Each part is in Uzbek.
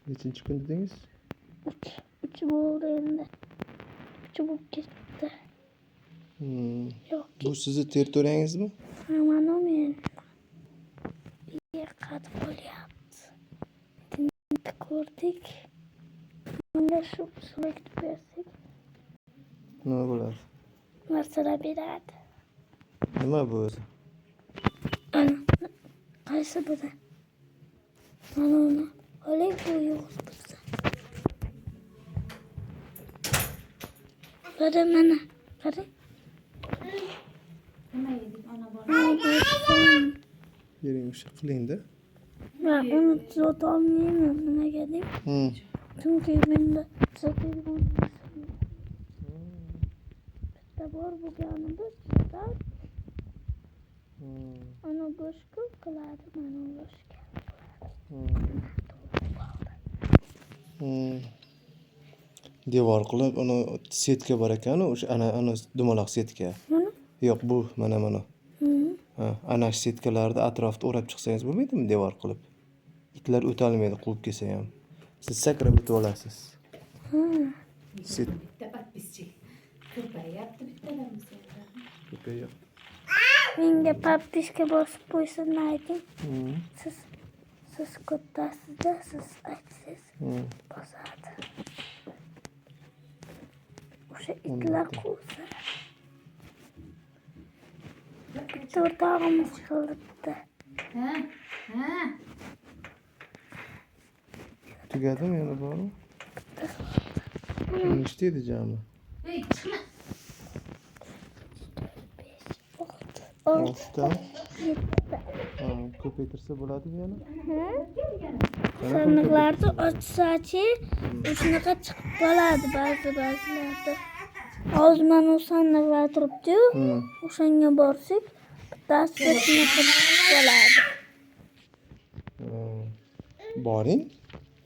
Nechinchi kun dedingiz? 3. 3 bo'ldi endi. 3 bo'lib ketdi. Yo'q. Bu sizni territoriyangizmi? Mana men. Qatib bo'lyapti. Bitta ko'rdik. Mana shu suratni bersak, Nima bo'ladi? Narsalar beradi. Nima bu o'zi? Ana, qaysi biri? Mana uni. Oling, bu yo'q bizda. Qara mana. Qara. Nima yedik ona bola? Mana bu. Bering, o'sha qilingda. Ben uni tuzata olmayman. Nimaga deng? Chunki menda tuzatadigan narsa yo'q. Bitta bor bo'lganida tuzatar. Ana go'sht ko'p qiladi, mana go'sht kam qiladi. Devor qilib, uni setka bor ekan, o'sha ana ana dumaloq setka. Mana? Yo'q, bu mana mana. Ha, ana shu setkalarni atrofida o'rab chiqsangiz bo'lmaydimi devor qilib? Itlar o'tolmaydi, quvib kelsa ham. Siz sakrab o'tib olasiz. Set Bitta подписчик ko'payyapti bittalarimiz. Ko'payyapti. Menga подписка bosib qo'ysin, ayting. Siz kattasizda, siz aytsangiz bosadi. O'sha itlar quvsa. Bitta o'rtog'imiz qilibdi. Ha? Ha? Tugadimi, yana bormi? Nechta edi jami? Ey, chiqma. 5, 6, 6, Oltita. 7. Ha, ko'paytirsa bo'ladimi yana? Qanaqa? Sandiqlarni ochsachi, shunaqa chiqib qoladi ba'zi ba'zilarda. Hozir mana u sandiqlar turibdi-yu, o'shanga borsak, bittasida shunaqa chiqib qoladi. Ha. Boring.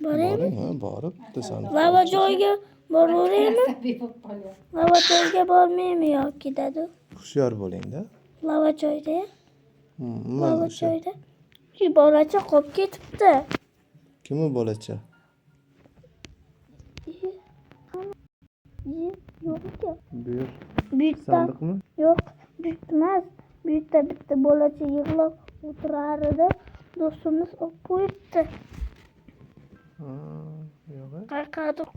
Boraymi? Boring, ha, borib bitta sandiq. Lava joyga boraveraymi? Asabiy bo'lib qolyapti. Lava joyga bormaymi yoki dadu? Hushyor bo'ling-da. Lava joyda. Nima Lava o'sha? joyda. Ki bolacha qolib ketibdi. Kim u bolacha? Yi, yo'q ekan. Bu yer Bu yerda sandiqmi? yo'q, bu yerda emas. Bu yerda bitta bolacha yig'lab o'tirar edi. Do'stimiz olib qo'yibdi. Ha, yo'q. A? Qayerqadir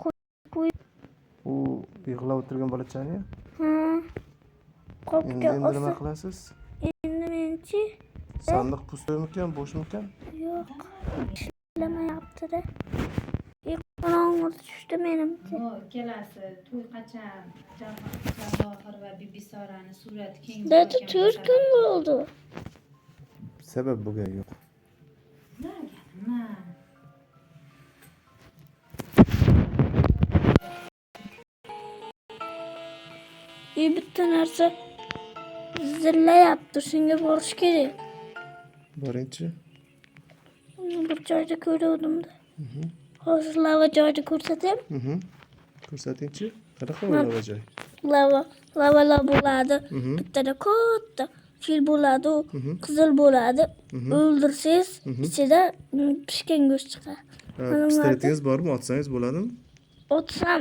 qo'yib. U yig'lab o'tirgan bolachani? Ha. Qopga Endi nima olsa. qilasiz? Endi menchi Sandiq пустой mikan, bo'shmikan? Yo'q. Ishlamayapti-da. Qorong'i tushdi menimcha. Bu ikkalasi to'y qachon? Javohir va Bibisorani surati keng. Dada, 4 kun bo'ldi. Sabab bo'lgan yo'q. Nima? Bitta narsa zillayapti. Shunga borish kerak. Boringchi. Uni bir joyda ko'ruvdim-da. Hozir lava joyda ko'rsataymi? Mhm. Ko'rsatingchi. Qanaqa u lava joy? Lava, lavalar bo'ladi. Bittada katta fil bo'ladi, u qizil bo'ladi. O'ldirsangiz, ichida pishgan go'sht chiqadi. Ha, pistoletingiz bormi? Otsangiz bo'ladimi? Otsam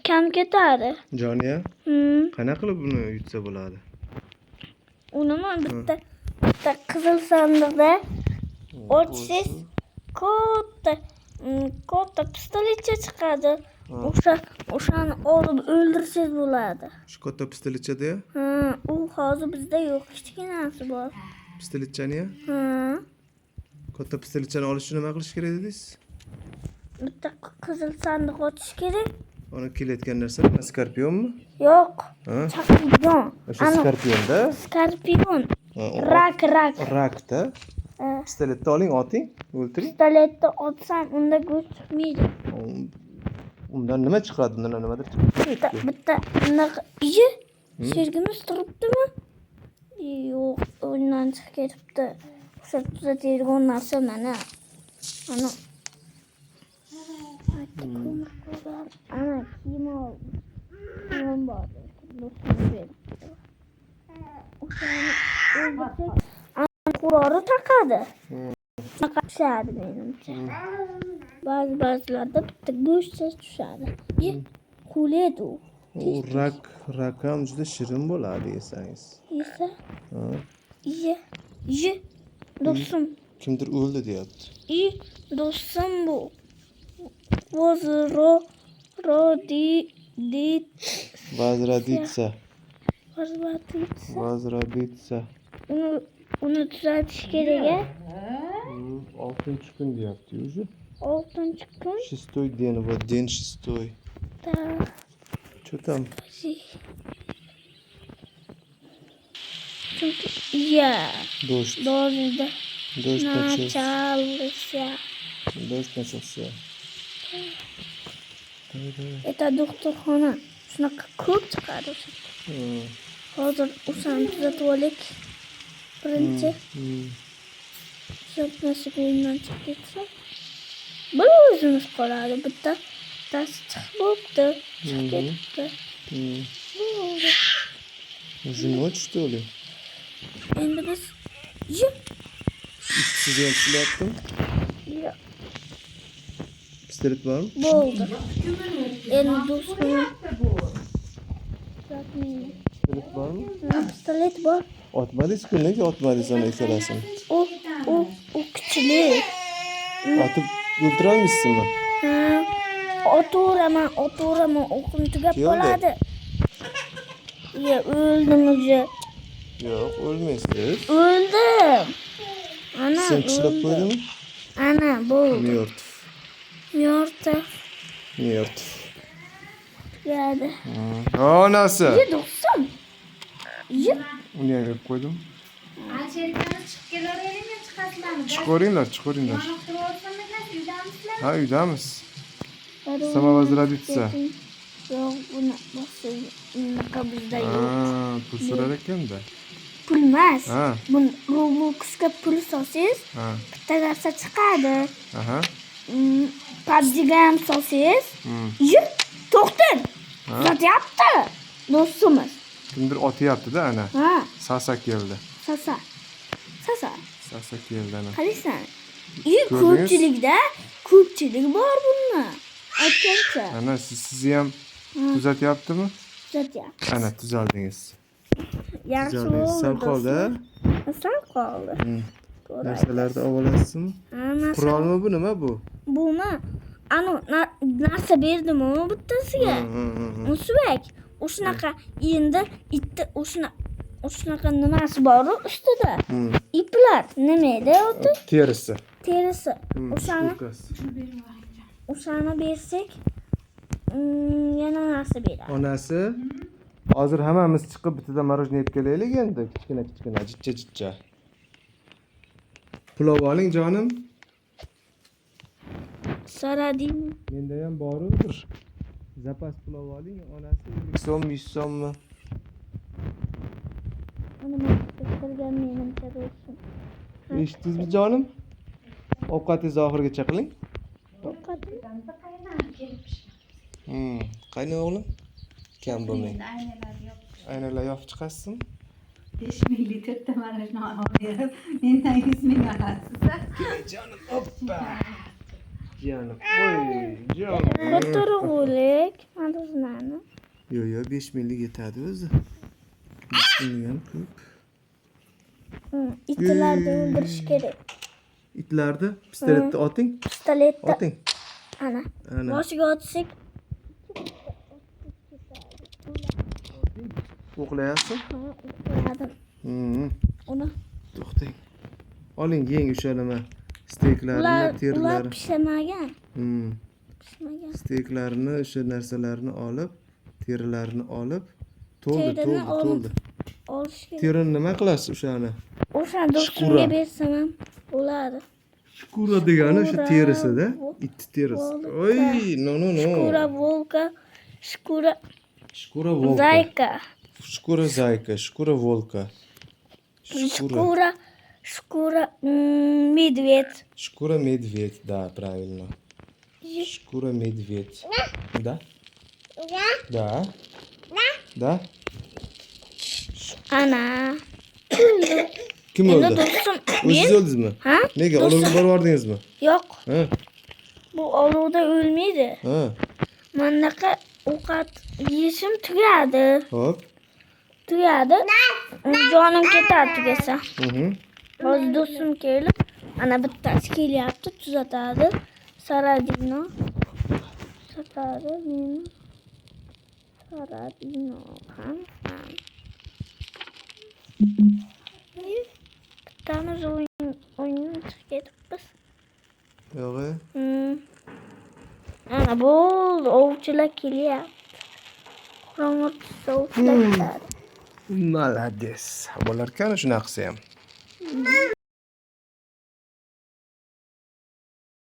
kam ketadi. Joniya, Hmm. qanaqa qilib buni yutsa bo'ladi? Unimi bitta qizil sandiqda ochsangiz katta pistoletcha chiqadi. O'shani olib o'ldirsangiz bo'ladi. Shu katta pistoletchada? Ha, u hozir bizda yo'q, kichkinasi bor. Pistoletchani? Ha, Katta pistoletchani olish uchun nima qilish kerak dedingiz? Bitta qizil sandiq ochish kerak. Uni kelayotgan narsa nima, skorpionmi? Yo'q, Ha? chaqilgan. O'sha Ana skorpionda? Skorpion. Ha, Rak, rak. Rakda. Ha. Pistoletni oling, oting, o'ltiring. Pistoletni otsam unda go'sht chiqmaydi. Undan nima chiqadi? Undan nimadir chiqadi. Bitta bunaqa iye sherigimiz turibdimi? Yo'q, o'yindan chiqib ketibdi. O'sha tuzatadigan narsa mana. Ana. Ko'mir qo'ygan. Ana kiyim oldim. Kiyimim bor. Do'stim beribdi. O'shani o'ldirsak, ana quroli taqadi. Shunaqa tushadi menimcha. Ba'zi ba'zilarda bitta go'shtcha tushadi. Ye, quvlaydi u. U rak, rak ham juda shirin bo'ladi yesangiz. Yesa, Ha? ye, ye. Do'stim, Kimdir o'ldi deyapti. i do'stim bu. Vozro ro di di Возродиться. Возродиться. Возродиться. Uni tuzatish kerak a? Oltinchi kun deyapti уже. Oltinchi kun. Шестой день, вот день шестой. Так. Что там? Chunki ya Дождь. дождь Дождь начался. начался. Дождь начался. Это doktorxona. Shunaqa ko'p chiqadi o'sha. Hozir o'shani tuzatib olaylik. Birinchi tuzatmasak o'yindan chiqib ketsa, bir o'zimiz qoladi. Bittasi chiqib bo'libdi, chiqib ketibdi. Bo'ldi. Уже ночь, что ли? Endi biz Ye, Sizni ham tushiryaptimi? yo'q, Pistolet bormi? bo'ldi. Endi do'stim Bu. tuzatmaydi. Pistolet bormi? Ha, pistolet bor. Otmadingiz-ku, nega otmadingiz ana ikkalasini? U kuchli. Otib o'ldirolmaysizmi? Ha, otaveraman, otaveraman, o'qim tugab Keldi. qoladi. Ya o'ldim уже. Yo'q, o'lmaysiz. O'ldim. Ana Sen tishlab o'ldim. qo'ydimi? Ana bo'ldi. Мертв. Мёртв Мертв. tugadi. Onasi. Ye do'stim. Ye. Uni ham yeb qo'ydim. Alisher ikkalamiz chiqib kelaveraylikmi, chiqasizlarmi? Chiqaveringlar, chiqaveringlar. Yoniq turaversinmi, uydamisizlar? Ha, uydamiz. Самовозродиться. Yo'q, buni bosib, bunaqa bizda yo'q. Ha, pul so'rar ekanda. Pul emas. Ha. Buni Robloxga pul solsangiz, Ha, bitta narsa chiqadi. aha. PUBG'ga ham solsangiz, ye, to'xtang. Tuzatyapti do'stimiz. Kimdir otyapti-da ana. Ha, Sasa keldi. sasa. Sasa, Sasa keldi ana. qaraysan. I Ko'rdingiz? ko'pchilikda ko'pchilik bor buni. Aytgancha Ana siz sizni ham tuzatyaptimi? tuzatyapti. Ana tuzaldingiz. Yaxshi Tuzaldingiz. bo'ldi. Sal qoldi. do'stlar. Sal qoldi. Ko'raylik. Narsalarni olib olasizmi? Ha, narsa- Qurolmi bu, nima bu? Buni anu narsa berdim-u bittasiga. Musibak, o'shanaqa endi itni o'shanaqa nimasi bor-u ustida. Iplar nima edi oti? Terisi. Terisi. O'shani Шкурка si. o'shani bersak, yana narsa beradi. Onasi, hozir hammamiz chiqib bittada мороженое yeb kelaylik endi, kichkina kichkina, jichcha jichcha. Pulov oling jonim. So'radingmi? Menda ham borudir. Запас pulov oling, onasi 50 so'm, 100 so'mmi? Uni maktabga kirgan menimcha do'stim. Eshitdingizmi jonim? Ovqatingizni oxirigacha qiling. Ovqatni Qaynab kelib pishgan. Qani o'g'lim? Kam bo'lmang. Endi aynalar yo'q. Aynalar yopib chiqasizmi? 5 minglik to'rtta мороженое olib berib, mendan 100 ming olasiz. Jonim, oppa. Jonim, oy, jonim. Kattaroq мороженое. Yo'q, yo'q, 5 minglik yetadi o'zi. 5 ming ham ko'p. Itlarni o'ldirish kerak. Itlarni pistoletda oting. Pistoletda Oting. ana. Ana. Boshiga otsak O'qlayapsiz? ha, o'qladim. Uni To'xtang. Oling, yeng o'sha nima? Steklarini, ular terilarini. pishmagan. Pishmagan. Steklarini, o'sha narsalarni olib, terilarini olib, to'ldi, Terini to'ldi, olib- to'ldi. Olish kerak. Terini nima qilasiz o'shani? O'shani do'stimga Шкура. bersam ham bo'ladi. Шкура degani o'sha Шкура, terisida, itni terisi. волка. Oy, no no no. Шкура волка, шкура Шкура волка. зайка, Шкура зайка, шкура волка. Шкура. шкура, шкура медведь. Шкура медведь, да, правильно. Шкура медведь. Да? Да. Да? Ana. Kim Endi o'ldi? do'stim O'zingiz men. o'ldingizmi? Ha? Nega olovga borib yubordingizmi? Yo'q, Ha? bu olovda o'lmaydi. Ha. Manaqa ovqat yeyishim tugadi. Hop. Tugadi. Jonim ketadi tugasa. Hozir do'stim kelib, ana bittasi kelyapti, tuzatadi. Saradino. Saradino. Saradino. Ham, ham. Bittamiz o'yindan chiqib ketibmiz. Yo'q. E. Ana bo'ldi, ovchilar kelyapti. Qorong'i tushsa ovchilar keladi. Молодец. Bo'larkan shunaqa qilsa ham.